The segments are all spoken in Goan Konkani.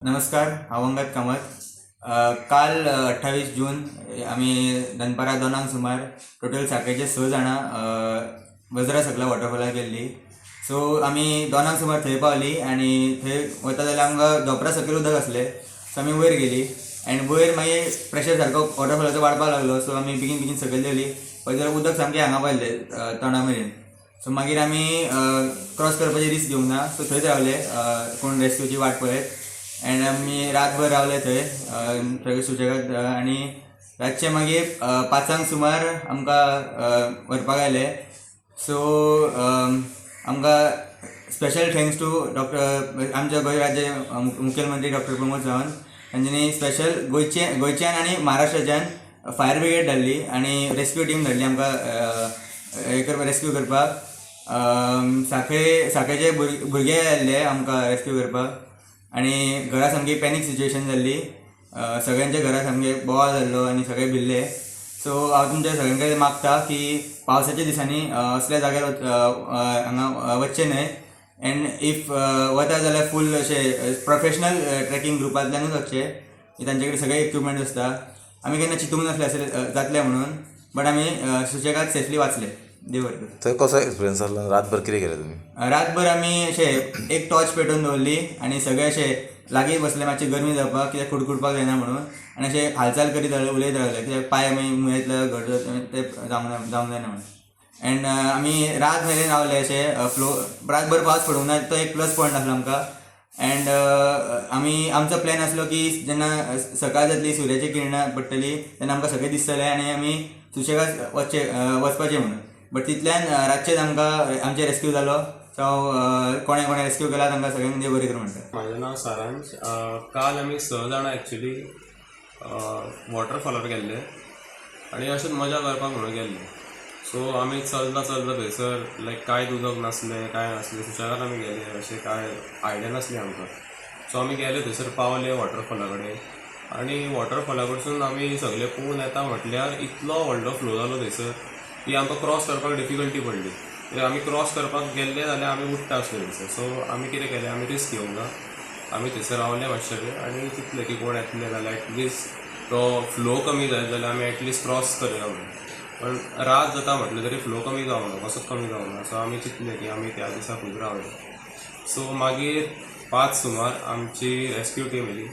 नमस्कार, हांव अंगद कामत. काल 28 जून आमी दनपारां 2 सुमार टोटल सांखळेचे स जाणां वज्रा सकला वॉटरफॉलार गेल्ली. सो आमी 2 सुमार थंय पावली आनी थंय वता जाल्यार आमकां धोंपरा सकयल उदक आसलें. सो आमी वयर गेली आनी वयर मागीर प्रेशर सारको वॉटरफॉलाचो वाडपाक लागलो. सो आमी बेगीन बेगीन सकयल देंवली. पळयत जाल्यार उदक सामकें हांगा पायल्लें, तोंडा मेरेन. सो मागीर आमी क्रॉस करपाची रिस्क घेवंक ना. सो थंयच रावले, कोण रेस्क्यूची वाट पळयत. एंड आमी रातभर रावले थंय थंय सुशेगाद आनी रातचे मागीर 5 सुमार आमकां व्हरपाक आयले. सो आमकां स्पेशल thanks to doctor, आमच्या गोंय राज्य मुखेलमंत्री डॉक्टर प्रमोद सावंत. तांच्यांनी स्पेशल गोंयचे गोंयच्यान आनी महाराष्ट्राच्यान फायर ब्रिगेड धाडली आनी रेस्क्यू टीम धाडली आमकां हे करपाक, रेस्क्यू करपाक. सांखळेचे भुरगे आयिल्ले आमकां रेस्क्यू करपाक आनी घरा सामकी पॅनीक सिच्युएशन जाल्ली. सगळ्यांच्या घरा सामके बोवाळ जाल्लो आनी सगळे भिल्ले. सो हांव तुमच्या सगळ्यां कडेन मागता की पावसाच्या दिसांनी असल्या जाग्यार हांगा वचचें न्हय. एंड if वता जाल्यार फूल अशें प्रोफेशनल ट्रेकिंग ग्रुपांतल्यानूच वचचें. तांचे कडेन सगळे इक्विपमेंट आसता. आमी केन्ना चिंतूंक नासलें अशें जातलें म्हणून, बट आमी सुशेगाद सेफली वाचले. देव बरें करूं. थंय कसो एक्सपिरियन्स आसलो? रातभर कितें केलें तुमी? रातभर आमी अशें एक टॉर्च पेटोवन दवरली आनी सगळे अशे लागीं बसले, मातशें गरमी जावपाक, कित्याक कुडकुडपाक जायना म्हणून. आनी अशें हालचाल करीत रावले, उलयत रावले, कित्याक पांय आमी मुयेंतले घट ते जावंक जायना म्हणून. एंड आमी रात मेरेन रावले अशे. फ्लो रातभर पावस पडूंक ना, तो एक प्लस पॉयंट आसलो आमकां. एंड आमी आमचो प्लॅन आसलो की जेन्ना सकाळ जातली, सुर्याची किरणां पडटली, तेन्ना आमकां सगळें दिसतलें आनी आमी सुशेगाद वचपाचें म्हणून. बट तितल्यान रातचेच आमकां आमचे रेस्क्यू जालो. सो कोणें कोणें रेस्क्यू केला तांकां सगळ्यांक देव बरें करूं म्हणटा. म्हाजें नांव सारांश. काल आमी स जाणां एक्चुली वॉटरफॉलार गेल्ले आनी अशेंच मजा करपाक म्हणून गेल्ले. सो आमी चलता चलता थंयसर लायक कांयच उदक नासलें, कांय नासलें. सुशेगाद आमी गेले, अशें कांय आयडिया नासली आमकां. सो आमी गेले, थंयसर पावले वॉटरफॉला कडेन आनी वॉटरफॉला कडसून आमी सगळे पळोवन येता म्हटल्यार इतलो व्हडलो फ्लो जालो थंयसर की आमकां क्रॉस करपाक डिफिकल्टी पडली. कित्याक आमी क्रॉस करपाक गेल्ले जाल्यार आमी उडटा आसले थंयसर. सो आमी कितें केलें, आमी रिस्क घेवंक ना. आमी थंयसर रावले मातशे वेळ आनी चिंतलें की कोण येतले जाल्यार एटलिस्ट तो फ्लो कमी जायत जाल्यार आमी एटलिस्ट क्रॉस करया म्हणून. पण रात जाता म्हटलें तरी फ्लो कमी जावना, कसोच कमी जावना. सो आमी चिंतलें की आमी त्या दिसा खंयच रावया. सो मागीर 5 सुमार आमची रेस्क्यू टीम येयली,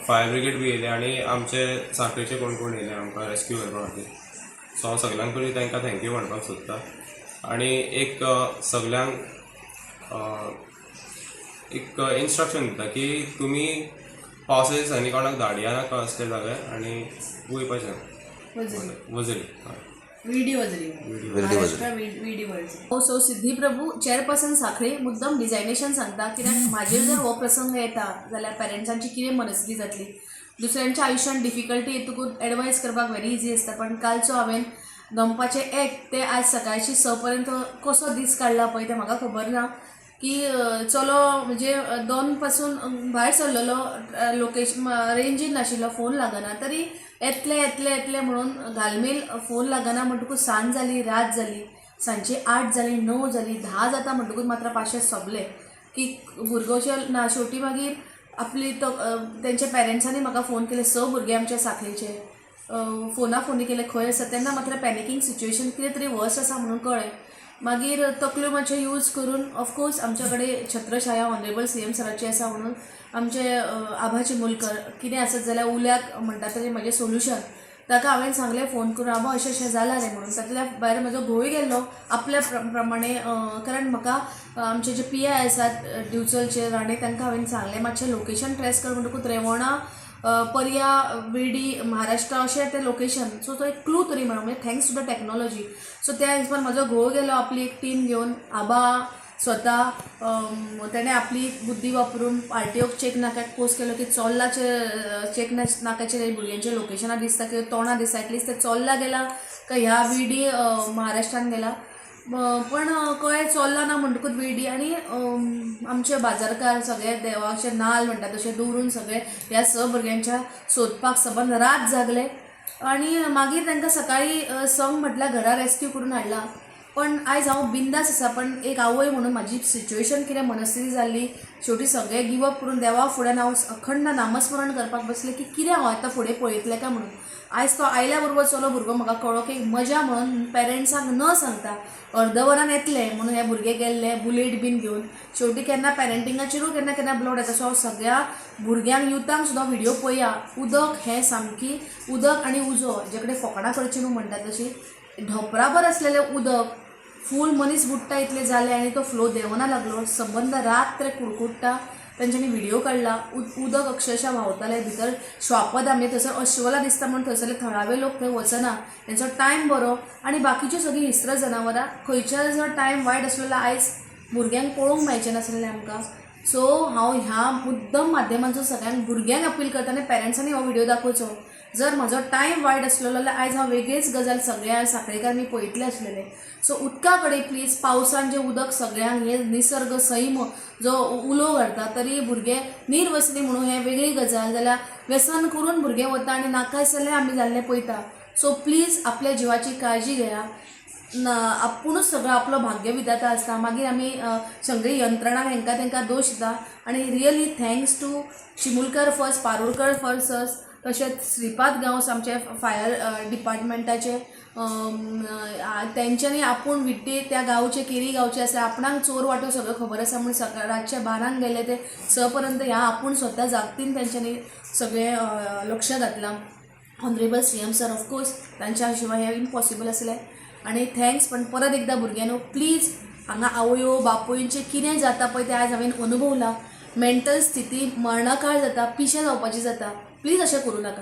फायर ब्रिगेड बी येयले आनी आमचे सांखळेचे कोण कोण येयले आमकां रेस्क्यू करपा खातीर. सो हांव सगल्यांक पयलीं तांकां thank you म्हणपाक सोदता आनी एक सगल्यांक एक इन्स्ट्रक्शन दिता की तुमी पावसाच्या दिसांनी कोणाक धाडया नाका असल्या जाग्यार आनी वयपाचें. वजरी. वजरी, हय. विडी वजरी. विडी वजरी. महाराष्ट्र विडी वजरी. सो सिद्धी प्रभू, चेअरपर्सन सांखळी, मुद्दम डिझायनेशन सांगता, कित्याक म्हाजेर जर हो प्रसंग येता जाल्यार पेरंट्सांची कितें मनस्थिती जातली? दुसऱ्यांच्या आयुश्यान डिफिकल्टी येतकूच एडवायस करपाक व्हेरी इजी आसता, पण कालचो हांवें दनपारचे 1 ते आज सकाळची 6 पर्यंत कसो दीस काडला पळय तें म्हाका खबर ना. की चलो म्हणजे 2 पासून भायर सरलेलो, लोकेशन रेंजीन नाशिल्लो, फोन लागना, तरी येतले येतले येतले म्हणून घालमेल. फोन लागना म्हणटकूच सांज जाली, रात जाली, सांजची 8 जाली, 9 जाली, 10 जाता म्हणटकूच मात्र पाशेंस सोंपलें की भुरगो ना. शेवटी मागीर आपली तो तेंच्या पेरंट्सांनी म्हाका फोन केले. स भुरगे आमच्या सांखळेचे फोना फोनी केले, खंय आसा. तेन्ना मात्र पॅनिकींग सिच्युएशन, कितें तरी वर्स आसा म्हणून कळ्ळें. मागीर तकल्यो मातश्यो यूज करून, ऑफकोर्स आमच्या कडेन छत्रछाया ऑनरेबल सीएम सराची आसा म्हणून आमचे आभा चिमुलकर, कितें आसत जाल्यार उल्याक म्हणटा तरी म्हाजें सोल्युशन. ताका हांवें सांगलें फोन करून, आबा, अशें अशें जालां रे म्हणून. तातूंतल्या भायर म्हजो घोवूय गेल्लो आपल्या प्रमाणे, कारण म्हाका आमचे जे पीआय आसात दिवचलचे, राणे, तांकां हांवें सांगलें, मातशें लोकेशन ट्रेस कर. म्हणटकूच रेवोणा, पर्या, विडी, महाराष्ट्र अशें तें लोकेशन. सो तो एक क्लू तरी मेळ्ळो, म्हणजे thanks to the technology. So त्या हिसपान म्हजो घोव गेलो आपली एक टीम घेवन. आबा स्वता तेणें आपली बुद्धी वापरून आरटीओक चेक नाक्याक पोस्ट केलो की चोर्लाचे चेक नाक्याचेर भुरग्यांचे लोकेशनां दिसता किंवा तोंडां दिसता, एटलिस्ट ते चोर्ला गेला काय ह्या विडी महाराष्ट्रान गेला. पण कळ्ळें चोर्ला ना म्हणटकूच विडी. आनी आमचे बाजारकार सगळे देवाचे नाल म्हणटा तशें दवरून सगळे ह्या स भुरग्यांच्या सोदपाक सबंद रात जागले आनी मागीर तांकां सकाळीं 6 म्हटल्यार घरा रेस्क्यू करून हाडला. पण आयज हांव बिंदास आसा, पण एक आवय म्हणून म्हाजी सिच्युएशन कितें मनस्थिती जाल्ली, शेवटी सगळें गिवअप करून देवा फुड्यान हांव अखंड नामस्मरण करपाक बसलें की कितें हांव आतां फुडें पळयतलें काय म्हणून. आयज तो आयल्या बरोबर चलो भुरगो म्हाका कळ्ळो की मजा म्हणून पेरंट्सांक न सांगता अर्द वरान येतले म्हणून हे भुरगे गेल्ले बुलेट बीन घेवन. शेवटी केन्ना पेरंटिंगाचेरूय केन्ना केन्ना ब्लॉड येता. सो हांव सगळ्या भुरग्यांक, युथांक सुद्दां व्हिडियो पळया. उदक हें सामकी, उदक आनी उजो जे कडेन फकाणां करची न्हू म्हणटा तशी, ढोपराभर आसलेलें उदक फूल मनीस बुडटा इतलें जालें आनी तो फ्लो देंवना लागलो, सबंद रात्र कुडकुडटा. तेंच्यांनी व्हिडियो काडला. उदक अक्षरशा व्हांवतालें, भितर श्वापद आमी थंयसर अश्वला दिसता म्हूण थंयसरले थळावे लोक थंय वचना, तेंचो टायम बरो आनी बाकीच्यो सगळीं हिंस्र जनावरां खंयच्या जर टायम वायट आसलो जाल्यार आयज भुरग्यांक पळोवंक मेळचें नासलें आमकां. सो हांव ह्या मुद्दम माध्यमांचो सगळ्यांक भुरग्यांक अपील करता आनी पेरंट्सांनी हो व्हिडियो दाखोवचो. जर म्हाजो टायम वायट आसलेलो जाल्यार आयज हांव वेगळीच गजाल सगळ्या सांखळेकार मी पळयतलें आसलेलें. सो उदका कडेन प्लीज, पावसान जें उदक सगळ्यांक हें निसर्ग सैम जो उलो घालता, तरी भुरगे निर्वसनी म्हणून हें वेगळी गजाल, जाल्यार व्यसन करून भुरगे वता आनी नाका आसलें आमी जाल्लें पळयता. सो प्लीज आपल्या जिवाची काळजी घेया ना, आपुणूच सगळो आपलो भाग्य विधाता आसता. मागीर आमी सगळीं यंत्रणां हेंकां तेंकां दोश दिता. आनी really thanks to Chimulkar first, Parulkar first, तशेंच श्रीपाद गांवस आमचे फायर डिपार्टमेंटाचे, तेंच्यांनी आपूण विट्टे त्या गांवचे, केरी गांवचे आसले, आपणाक चोर वांटो सगळें खबर आसा म्हूण सकाळ रातच्या 12 गेले ते 6 पर्यंत ह्या आपूण स्वता जागतीन तेंच्यांनी सगळें लक्ष घातलां. Honourable CM sir, of course तांच्या शिवाय हें इम्पॉसिबल आसलें आनी thanks. पण परत एकदां भुरग्यांनो प्लीज, हांगा आवयो बापूयचें कितें जाता पळय तें आयज हांवें अनुभवलां. मेंटल स्थिती मर्णकाळ जाता, पिशें जावपाचें जाता. प्लीज अशें करूं नाकात.